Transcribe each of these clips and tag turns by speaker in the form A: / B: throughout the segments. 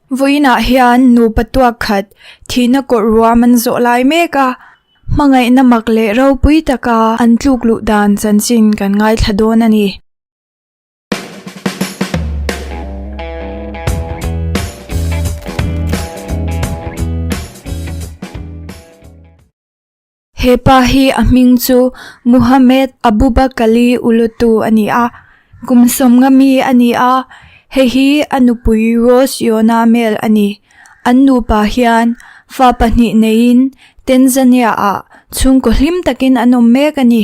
A: Vawiinah hian nupa tuak khat thihna kawrh ruam an zawh lai mek a, hmangaihna mak leh ropui taka an tluk luh dan chanchin kan ngaithla dawn a ni. He pa hi a hming chu Muhammad Abubakali Ulutu a ni a, kum sawmnga mi a ni a, hei hi a nupui Rose Yona Mel a ni. An nupa hian fa pahnih neiin Tanzania ah chhungkaw hlim takin an awm mek a ni.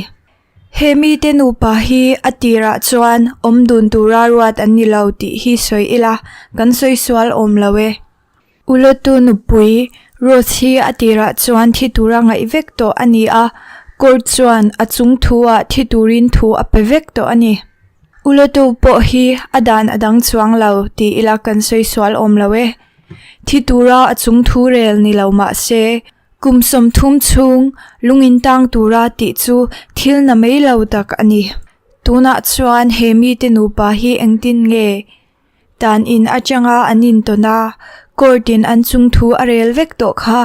A: He mite nupa hi a tirah chuan awm dun tura ruat an ni lo tih hi sawi ila kan sawi sual awm lo e. Ulotu nupui Rose hi a tirah chuan thi tura ngaih vek tawh a ni a, court chuan a chung thu ah thi turin thu a pe vek tawh a ni. Ulotu pawh hi a dan a dang chuang lo ti ila kan sawi sual awm lo e. Thi tura a chung thu rel ni lo mah se, kum 30 chhung lung in tang tura tih chu thil na mai lo tak a ni. Tunah chuan he mite nupa hi engtin nge? Dan in atanga an intawn a, court in an chung thu a rel vek tawh kha,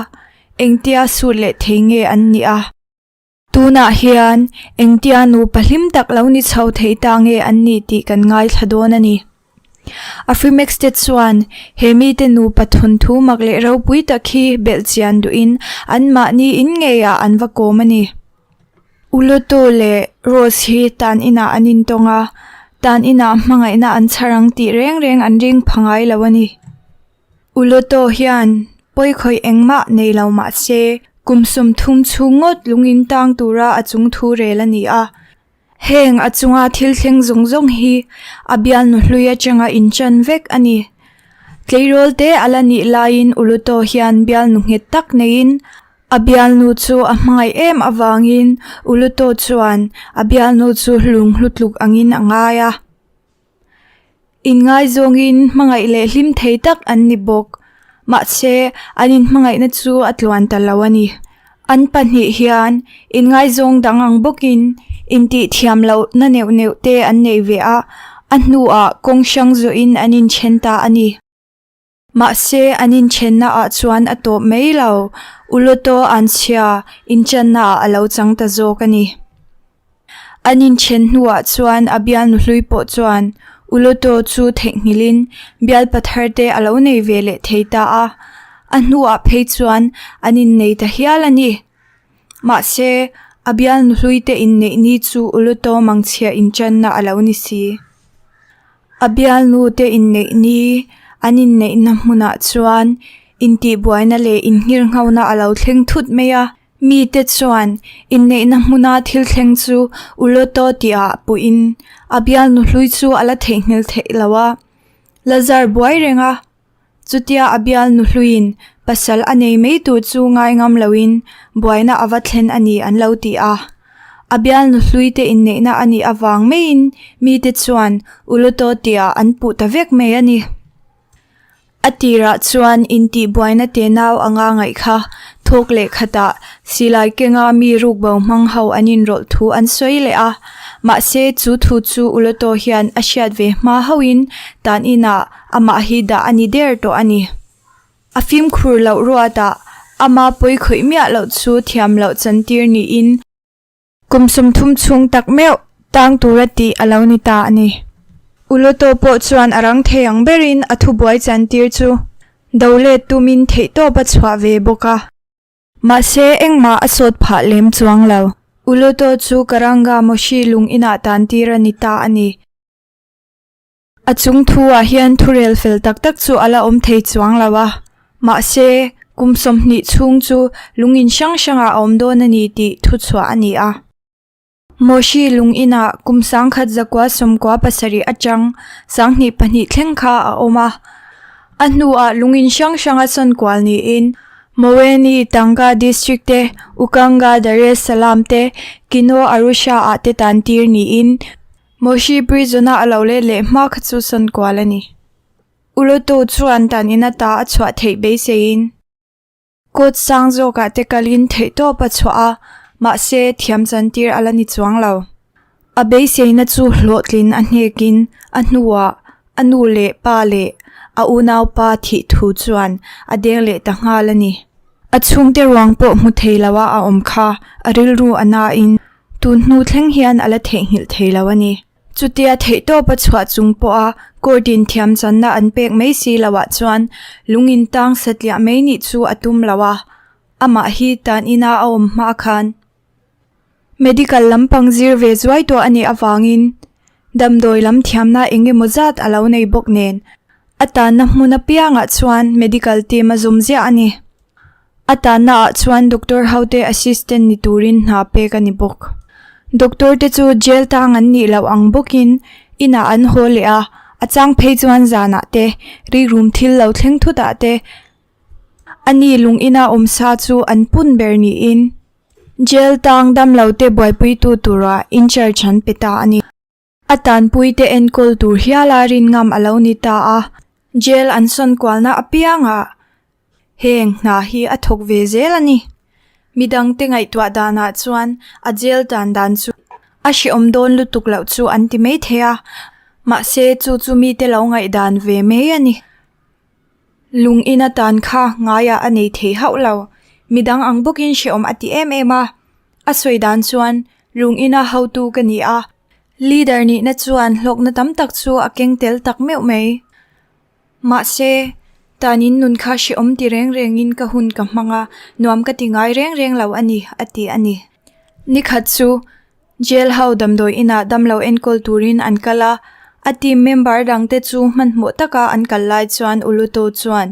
A: engtia sut leh thei nge an nih a? Tunah hian engtia nupa hlim tak lo ni chho thei ta nge an nih tih kan ngaithla dawn a ni. Afrimex te chuan he mite nupa thawnthu mak leh ropui tak hi belhchian duhin anmahni in ngeiah an va kawm a ni. Ulutu leh Rose hi tan inah an intawng a, tan inah hmangaihna an chhar ang tih reng reng an ring pha ngai lo a ni. Ulutu hian pawi khawih engmah nei lo mah se, kum 30 chhung ngawt lungin tang tura a chung thu rel a ni a. Heng a chunga thil thleng zawng zawng hi a bialnu hlui atanga inchan vek a ni. Tleirawl te a la nih laiin Ulutu hian bialnu nghet tak neiin A bialnu chu a hmangaih em avangin Uluto chuan a bialnu chu lung hlutluk angin a ngai a. Inngaizawngin hmangaih leh hlim thei tak an ni bawk. Mahse, an inhmangaihna chu a tluan ta lo a ni. An pahnih hian inngaizawng dang ang bawkin intih thiam lohna neuh neuh te an nei ve a, a hnuah kawng hrang zawhin an inthen ta a ni. Mahse, an inthenna ah chuan a tawp mai lo, Uluto anchhia inchanna ah a lo chang ta zawk a ni. An inthen hnuah chuan a bialnu hlui pawh chuan Uluto chu theihnghilhin bialpa thar te a lo nei ve leh thei ta a, a hnuah phei chuan an innei ta hial a ni. Mahse, a bialnu hlui te inneih ni chu Uluto mangchhia inchanna a lo ni si. A bialnu te inneih ni an inneihna hmunah chuan intihbuaina leh inngirnghona a lo thleng thut mai a. Mite chuan inneihna hmuna thil thleng chu Uloto tihah puhin a bialnu hlui chu a la theihnghilh theih lo a, la zar buai reng a. Chutia a bialnu hluiin pasal a nei mai tur chu ngai ngam loin buaina a va thlen a ni an lo ti a. A bialnu hluite inneihna a nih avang maiin mite chuan Uluto tihah an puh ta vek mai a ni. A tirah chuan intihbuaina tenau anga ngaih kha thawk leh khatah silai kenga mi rukbo hmang ho an inrawlh thu an sawi leh a. Mahse chu thu chu Uluto hian a hriat ve hma hauhin tan inah Amah hi dah a ni der tawh a ni. A fimkhur loh ruatah ama pawi khawih miah loh chu thiam loh chantir niin kum 30 chhung tak meuh tang tura tih a lo ni ta a ni. Uluto pawh chuan a rang thei ang berin a thubuai chantir chu do let tumin theihtawp a chhuah ve bawk a. Mahse engmah a sawt phah lem chuang lo. Uluto chu Karanga Moshi lung inah tantir a ni ta a ni. A chung thu-ah hian thurel fel tak tak chu a la awm thei chuang lo a, mahse, kum 20 chhung chu lung in hrang hrangah a awm dawn a ni tih thuchhuah a ni a. Moshi lung inah kum 1997 atang 2002 thleng kha a awm a, a hnuah lung in hrang hranga sawn kual niin Maweni, Tanga District te, Ukanga, Dar es Salaam te, Kino, Arusha-ah te tan tir niin Moshi prison-a a lo let leh hma kha chu sawn kual a ni. Ulutu chuan tan in ata a chhuah theih beiseiin court sang zawkah te kalin theihtawp a chhuah a, mahse thiam chantir a la ni chuang lo. A beiseina chu hlawhtlin a hnekin a hnuah a nu leh pa leh a unaupa thih thu chuan a deng leh ta nghal a ni. A chhungte ruang pawh hmu thei lo a a awm kha a rilru a nain tun hnu thleng hian a la theihnghilh thei lo a ni. Chutia theihtawp a chhuah chung pawha court in thiam channa an pek mai si loah chuan lung in tang satliah mai nih chu a tum lo a, amah hi tan ina a awm hma khan Medical lampang zir ve zuai tawh a nih avangin damdawi lam thiamna eng emaw zat a lo nei bawk nen a tanna hmun apiangah chuan medical team a zawm ziah a ni. A tanna ah chuan doctor ho te assistant ni turin hna pek a ni bawk. Doctor te chu jail tang an nih loh ang bawkin inah an haw leh a, a chang phei chuan zanah te rilrum thil lo thleng thut ah te a ni lung ina awm sa chu an pun ber niin jail tang damlo te buaipuitu tura incharge an pe ta a ni. A tanpuite enkawl tur hiala rin ngam a lo ni ta a, jail an sawn kualna apiangah heng hna hi a thawk ve zel a ni. Midangte ngaihtuah danah chuan a jail tan dan chu a hrehawm dawn lutuk loh chu an ti mai thei a, mahse chu chu mite lo ngaihdan ve mai a ni. Lung in atan kha ngaiah a nei thei hauh lo. Midang ang bawkin hrehawm a ti em em a. A sawi dan chuan lung ina hotu ka ni a, leader nihna chuan hlawkna tam tak chu a keng tel tak meuh mai. Mahse, tanin nun kha hrehawm ti reng rengin ka hun ka hmang a, nuam ka ti ngai reng reng lo a ni, a ti a ni. Nikhat chu Jail ho damdawi inah damlo enkawl turin an kal a, a team member dangte chu hmanhmawh taka an kal lai chuan Uluto chuan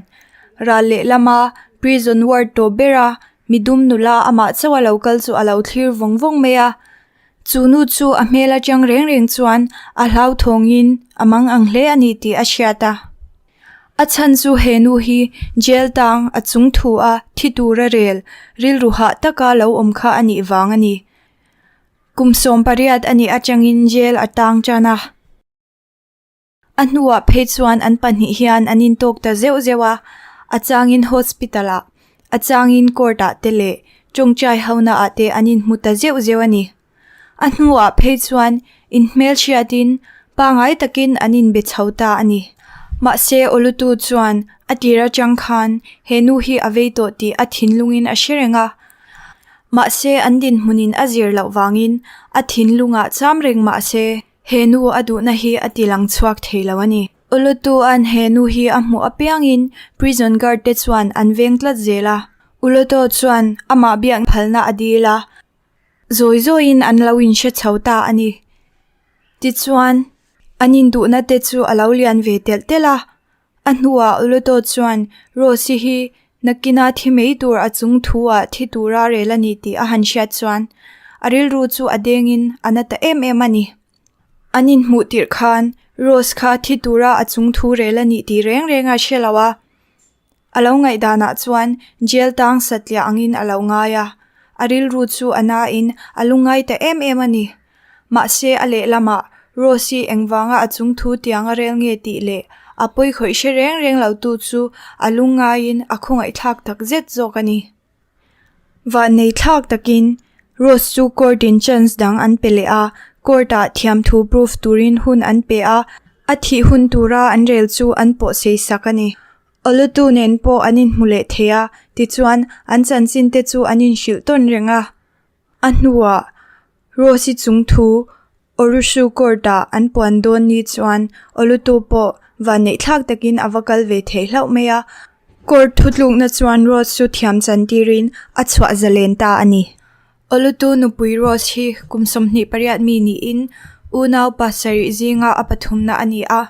A: ral lehlama prison ward tawp bera midum nula amah chauh a lo kal chu a lo thlir vawng vawng mai a. Chu nu chu a hmel atang reng reng chuan a hlauthawngin a mang ang hle a ni tih a hriat a. A chhan chu he nu hi jail tang a chung thu a thi tura rel rilru hah taka lo awm kha a nih vang a ni. Kum 18 a nih atangin jail a tang tan a. A hnuah phei chuan an pahnih hian an intawk ta zeuh zeuh a, a changin hospital ah, a changin court ah te leh tawngtai hona ah te an inhmu ta zeuh zeuh a ni. A hnuah phei chuan inhmelhriatin pangai takin an inbe chho ta a ni. Mahse Olutu chuan a tir atang khan he nu hi a vei tawh tih a thinlungin a hre reng a. Mahse an dinhmunin a zir loh vangin a thinlungah cham reng mahse he nu a duhna hi a ti lang chhuak thei lo a ni. Ulutua'n he nu hi a hmuh apiangin prison guard te chuan an veng tlat zel a. Uluto chuan amah biak phalna a dil a, zawi zawiin an lo inhre chho ta a ni. Tichuan, an induhna te chu a lo lian ve telh telh a. A hnuah Uluto chuan Rose-i hi nakina thi mai tur a chung thu-ah thi tura rel a ni tih a han hriat chuan a rilru chu a dengin a na ta em em a ni. An inhmuh tirh khan Rose kha thi tura a chung thu rel a nih tih reng reng a hre lo a. A lo ngaihdanah chuan jail tang satliah angin a lo ngai a, a rilru chu a nain a lungngai ta em em a ni. Mahse a lehlamah Rose-i engvanga a chung thu tiang a rel nge tih leh a pawi khawih hre reng reng lo tu chu a lungngaiin a khawngaihthlak tak zet zawk a ni. Vannei thlak takin Rose chu court in chance dang an pe leh a, court ah thiamthu proof turin hun an pe a, a thih hun tura an rel chu an pawh sei sak a ni. Olutu nen pawh an inhmu leh thei a, tichuan an chanchin te chu an inhrilh tawn reng a. A hnuah Rose-i chung thu Orushu court-ah an puan dawn ni chuan Olutu pawh vanneih thlak takin a va kal ve theih hlauh mai a. Court thutlukna chuan Rose chu thiam chan tirin a chhuah zalen ta a ni. Olutu nupui Rose hi kum 28 mi niin unau pasarih zinga a pathumna a ni a.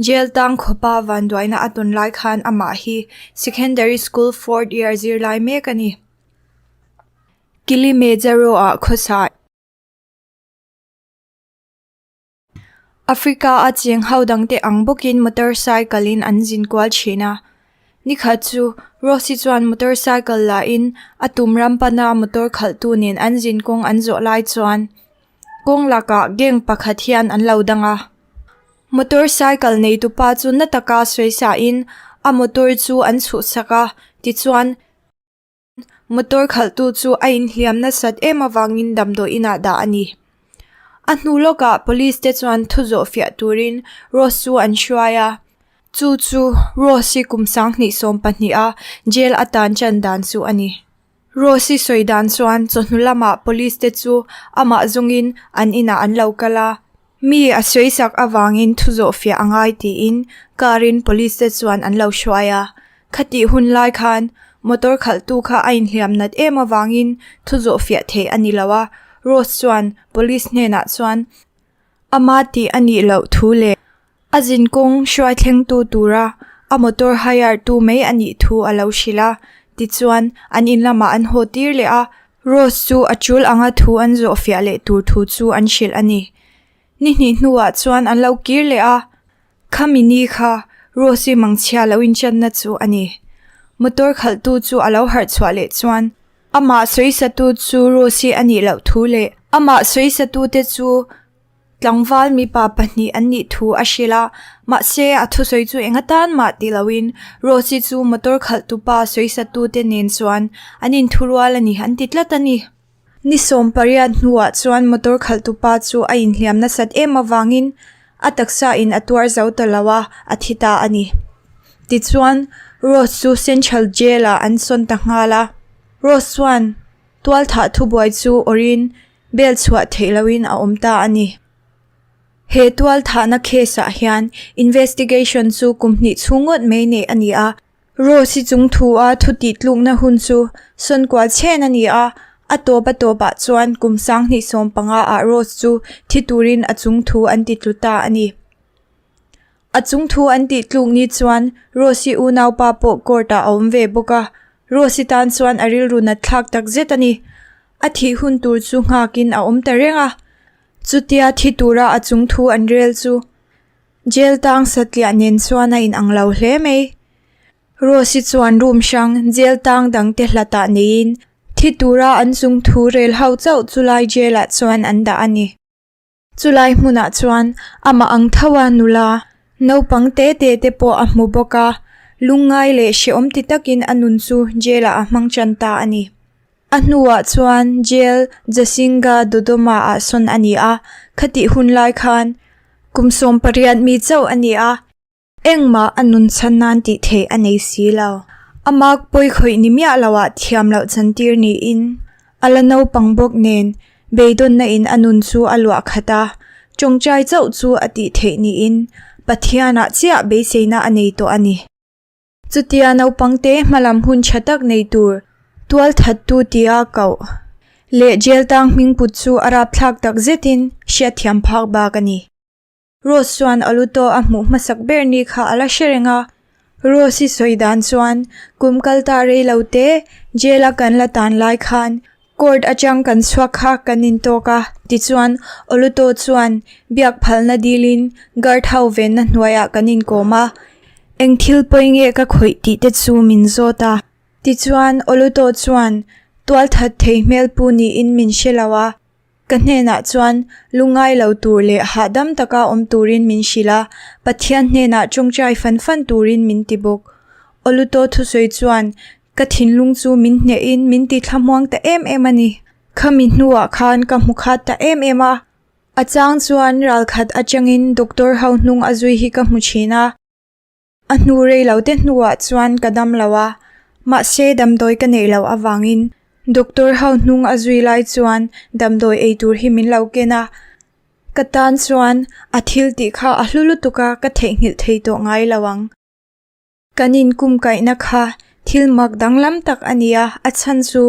A: Jail tang khawpa vanduaina a tawn lai khan amah hi secondary school fourth year zirlai mek a ni. Kilimanjaro-ah khawsa. Africa-a cheng ho dangte ang bawkin motorcycle-in an zin kual thin a. Nikhat chu Rossi chuan motorcycle lahin a tum ram pana motor khalhtu nen an zin kawng an zawh lai chuan kawng lakah gang pakhat hian an lo dang a. Motorcycle neitupa chu na taka sawi sahin a motor chu an chhuhsak a, tichuan, Motor khalhtu chu a inhliam nasat em avangin damdawi inah dah a ni. A hnu lawkah police te chuan thu zawh fiah turin Rose chu an hruai a. Chu chu Rose-i kum 2012 a jail atan chan dan chu a ni. Rose-i sawi dan chuan chawhnu lamah police te chu amah zawngin an inah an lo kal a, mi a sawi sak avangin thu zawh fiah a ngai tiin car in police te chuan an lo hruai a. Khatih hun lai khan motor khalhtu kha a inhliam nat em avangin thu zawh fiah theih a ni lo a, Rose chuan police hnenah chuan ama tih a nih loh thu leh A zinkawng hruai thlengtu tura a motor hire tu mai a nih thu a lo hrilh a, tichuan an in lamah an haw tir leh a, Rose chu a tul anga thu an zawh fiah leh tur thu chu an hrilh a ni. Ni hnih hnuah chuan an lo kir leh a, khami ni kha Rose-i mangchhia lo inchanna chu a ni. Motor khalhtu chu a lo harh chhuah leh chuan amah sawisatu chu Rose-i a nih loh thu leh amah sawisatute chu Tlangval mipa pahnih an nih thu a hrilh a, mahse a thusawi chu eng atan mah ti loin Rose-i chu motor khalhtupa sawisatute nen chuan an inthurual a ni an ti tlat a ni. Ni 18 hnuah chuan motor khalhtupa chu a inhliam nasat em avangin a taksa in a tuar zo ta lo a, a thi ta a ni. Tichuan, Rose chu Central Jail-ah an sawn ta nghal a. Rose chuan tualthah thubuai chu awrhin Bel chhuah theih lohin a awm ta a ni. He tual thahna case ah hian investigation chu kum hnih chhung ngawt mai neih a ni a. Rose-i chung thu a thu tih tlukna hun chu sawn kual chhen a ni a, a tawp a tawp ah chuan kum 2015 ah Rose chu thi turin a chung thu an ti tlu ta a ni. A chung thu an tih tluk ni chuan Rose-i unaupa pawh court ah a awm ve bawk a, Rose-i tan chuan a rilru nat thlak tak zet a ni. A thih hun tur chu nghakin a awm ta reng a, chutia thi tura a chung thu an rel chu jail tang satliah nen chuan a inang lo hle mai. Rose-i chuan room hrang jail tang dangte hlatah neiin thi tura an chung thu rel ho chauh chulai jail ah chuan an dah a ni. Chulai hmunah chuan amah ang tho a nula naupang te te te pawh a hmu bawk a, lungngai leh hrehawm ti takin a nun chu jail ah a hmang tan ta a ni. A hnuah chuan jail Jasinga Dodoma ah sawn a ni a, khatih hun lai khan kum 18 mi chauh a ni a. Engmah a nun chhan nan tih theih a nei si lo. A mark pawi khawih ni miah loah thiam loh chantir niin a la naupang bawk nen beidawnna in a nun chu a luah khat a, tawngtai chauh chu a tih theih niin Pathianah chiah beiseina a nei tawh a ni. Chutia naupangte hmalam hun tha tak nei tur tualthattu tia koh leh jail tang hmingput chu a rapthlak tak zetin hriatthiam phak bak a ni. Rose chuan a lu tawh a hmuh hmasak ber ni kha a la hre reng a, Rose-i sawi dan chuan kum kal ta rei lo te jail a kan la tan lai khan court atang kan chhuak kha kan intawk a, tichuan Oluto chuan biak phalna dilin guard ho venna hnuaiah kan inkawm a, eng thil pawi nge ka khawih tih te chu min zawt a, tichuan Oluto chuan tualthat thei hmel pu niin min hre lo a. Ka hnenah chuan lungngai lo tur leh hahdam taka awm turin min hrilh a, Pathian hnenah tawngtai fan fan turin min ti bawk. Oluto thusawi chuan ka thinlung chu min hnehin min ti thlamuang ta em em a ni. Khami hnuah khan ka hmu khat ta em em a. A chang chuan ralkhat atangin doctor ho hnung a zui hi ka hmu thin a. A hnu rei lo te hnuah chuan ka dam lo a, mahse damdawi ka neih loh avangin doctor ho hnung a zui lai chuan damdawi ei tur hi min lo ken a, ka tan chuan a thil tih kha a hlu lutuk a ka theihnghilh thei tawh ngai lo ang. Kan inkum kaihna kha thil mak danglam tak a ni a, a chhan chu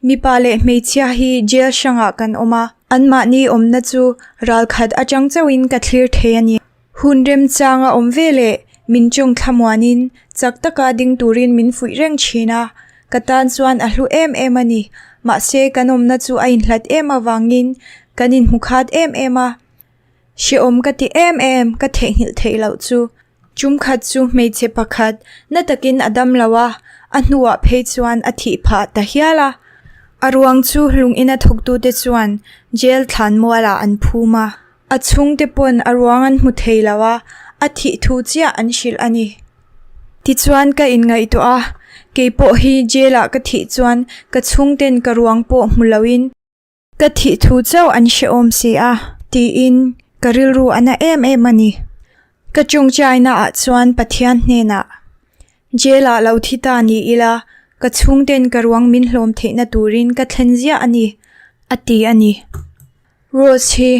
A: mipa leh hmeichhia hi jail hrangah kan awm a, anmahni awmna chu ralkhat atang chauhin ka thlir thei a ni. Hun remchang a awm ve leh min chawng thlamuanin chak taka ding turin min fuih reng thin a, ka tan chuan a hlu em em a ni. Mahse kan awmna chu a inhlat em avangin kan inhmu khat em em a, hrehawm ka ti em em ka theihnghilh theih loh chu. Tum khat chu hmeichhe pakhat na takin a dam lo a, a hnuah phei chuan a thih phah ta hial a. A ruang chu lungina thawktute chuan jail thlan mualah an phum a. A chhungte pawn a ruang an hmu thei lo a, a thih thu chiah an hrilh a ni. Tichuan ka inngaihtuah a, kei pawh hi jail ah ka thih chuan ka chhungten ka ruang pawh hmu loin ka thih thu chauh an hrehawm si a, tiin ka rilru a na em em a ni. Ka tawngtaina ah chuan Pathian hnenah, Jail ah lo thi ta ni ila, ka chhungten ka ruang min hlawm theihna turin ka thlen ziah a ni, a ti a ni. Rose hi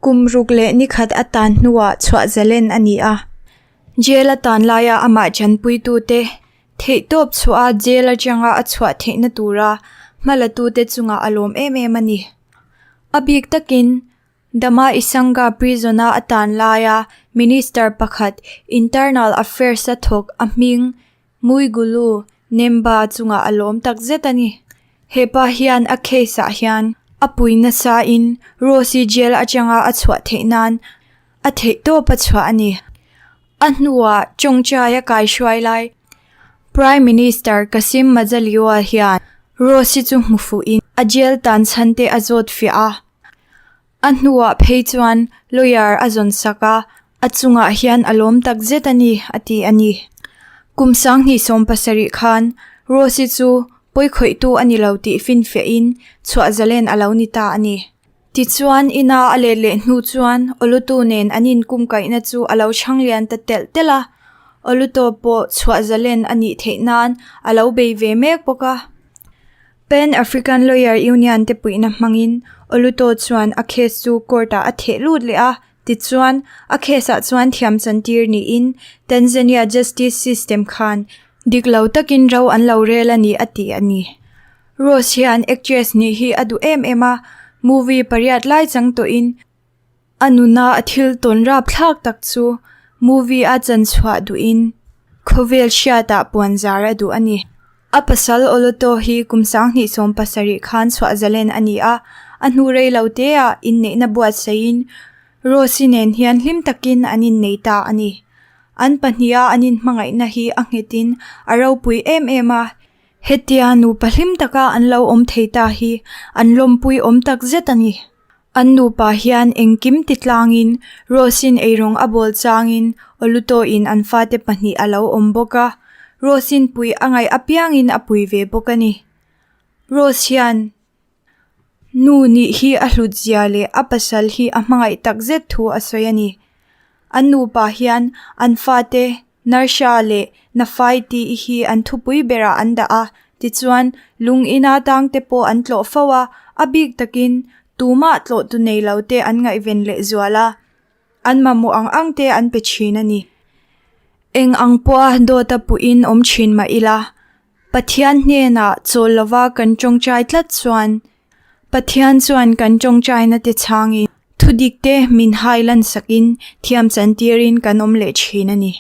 A: kum ruk leh nikhat a tan hnuah chhuah zalen a ni a. Jail a tan laia amah chanpuitute theihtawp chhuah a jail atanga a chhuah theihna tura hmalatute chungah a lawm em em a ni. A bik takin Dama Isanga prison-a a tan laia Minister pakhat Internal Affairs-a thawk a hming Mwigulu Nemba chungah a lawm tak zet a ni. He pa hian a case-ah hian a pui nasain Rose-i jail atanga a chhuah theih nan a theihtawp a chhuah a ni. A hnuah Chawngchai a kaihruai lai Prime Minister Kassim Majaliwa hian Rose-i chu hmu fuhin a jail tan chhan te a zawt fiah a. A hnuah phei chuan lawyer a zawn sak a, a chungah hian a lawm tak zet a ni, a ti a ni. Kum sanghnih 70 khan Rose-i chu pawikhawihtu a ni lo tih finfiahin chhuah zalen a lo ni ta a ni. Tichuan ina a let leh hnu chuan Olutu nen an inkumkaihna chu a lo chhang lian ta telh telh a, Oluto pawh chhuah zalen a nih theih nan a lo bei ve mek bawk a. Pan African Lawyer Union te puihna hmangin Oluto chuan a case chu court-ah a theh lut leh a, tichuan a case-ah chuan thiam chantir niin Tanzania justice system khan dik lo takin ro an lo rel a ni a ti a ni. Rose hian actress nih hi a duh em em a, movie pariat lai chang tawhin A nuna a thil tawn rapthlak tak chu movie a chan chhuah duhin khawvel hriatah puan zar a duh a ni. A pasal Oloto hi kum 20 70 khan chhuah zalen a ni a, a hnu rei lo teah inneihna buatsaihin Rose-i nen hian hlim takin an innei ta a ni. An pahniha an inhmangaihna hi a nghetin a ropui em em a, hetia nupa hlim taka an lo awm thei ta hi an lawmpui awm takzet a ni. An nupa hian engkim ti tlangin Rose-in eirawng a bawl changin Oluto-in an fate pahnih a lo awm bawk a, Rose-in pui a ngaih apiangin a pui ve bawk a ni. Rose hian nu nih hi a hlut zia leh a pasal hi a hmangaih takzet thu a sawi a ni. An nupa hian an fate Narsha leh Nafai tih hi an thupui berah an dah a, tichuan lung ina tangte pawh an tlawh fo a, a bik takin tumah tlawhtu nei lo te an ngaihven leh zual a, an mamawh ang ang te an pe thin a ni. Eng ang pawha dawta puhin awm thin mah ila, Pathian hnenah chawl lova kan tawngtai tlat chuan Pathian chuan kan tawngtaina te chhangin thudik te min hai lan sakin thiam chantirin kan awm leh thin a ni.